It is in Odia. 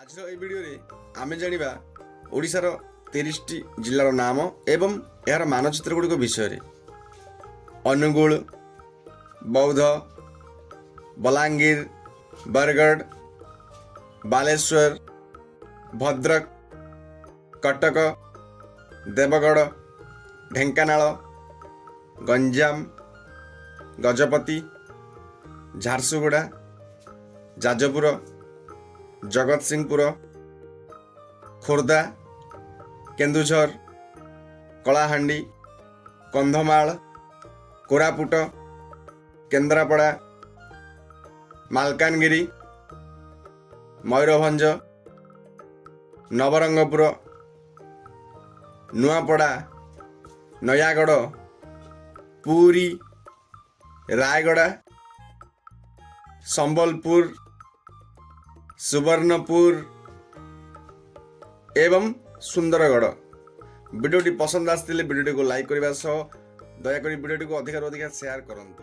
ଆଜିର ଏହି ଭିଡ଼ିଓରେ ଆମେ ଜାଣିବା ଓଡ଼ିଶାର 30ଟି ଜିଲ୍ଲାର ନାମ ଏବଂ ଏହାର ମାନଚିତ୍ର ଗୁଡ଼ିକ ବିଷୟରେ। ଅନୁଗୁଳ, ବୌଦ୍ଧ, ବଲାଙ୍ଗୀର, ବରଗଡ଼, ବାଲେଶ୍ୱର, ଭଦ୍ରକ, କଟକ, ଦେବଗଡ଼, ଢେଙ୍କାନାଳ, ଗଞ୍ଜାମ, ଗଜପତି, ଝାରସୁଗୁଡ଼ା, ଯାଜପୁର, ଜଗତସିଂହପୁର, ଖୋର୍ଦ୍ଧା, କେନ୍ଦୁଝର, କଳାହାଣ୍ଡି, କନ୍ଧମାଳ, କୋରାପୁଟ, କେନ୍ଦ୍ରାପଡ଼ା, ମାଲକାନଗିରି, ମୟୂରଭଞ୍ଜ, ନବରଙ୍ଗପୁର, ନୂଆପଡ଼ା, ନୟାଗଡ଼, ପୁରୀ, ରାୟଗଡ଼ା, ସମ୍ବଲପୁର, ସୁବର୍ଣ୍ଣପୁର ଏବଂ ସୁନ୍ଦରଗଡ଼। ଭିଡ଼ିଓଟି ପସନ୍ଦ ଆସିଥିଲେ ଭିଡ଼ିଓଟିକୁ ଲାଇକ୍ କରିବା ସହ ଦୟାକରି ଭିଡ଼ିଓଟିକୁ ଅଧିକାରୁ ଅଧିକା ସେୟାର କରନ୍ତୁ।